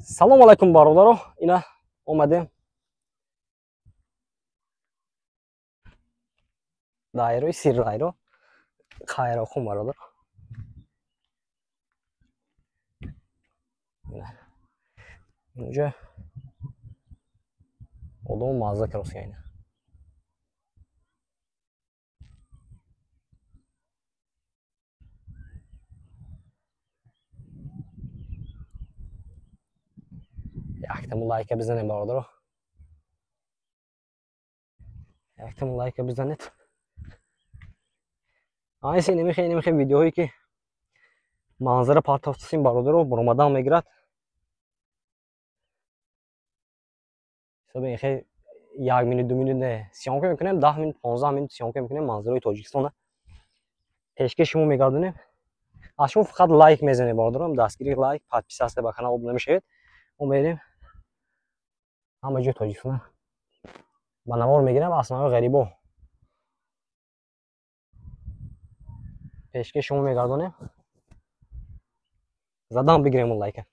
Салом алайкум, бародаро. Ина омадем дайрои сирдайро Қайроқум, бародар. Инҷа одам мазза кароска ина. Яктаму лайка бизанем, бародаро, яктаму лайка бизанед. Айси немихе видеоҳое ки манзара партофтасим, бародаро, буромадан мегирад. Ҳисоби як минут, 2 минут не съёмка мекунем, 10 минут, 15 минут съёмка мекунем, манзарои Тоҷикистона пешкаши шумо мегардонем. Аз шумо фақат лайк мезанем, бародарам, дастгири, лайк, подписаться ба канал, обуна мешавед. Мо мерем ҳама ҷои Тоҷикистона ба навор мегирам, аснои ғарибо пешкаши шумо мегардонем. Задан бигирем он лайка.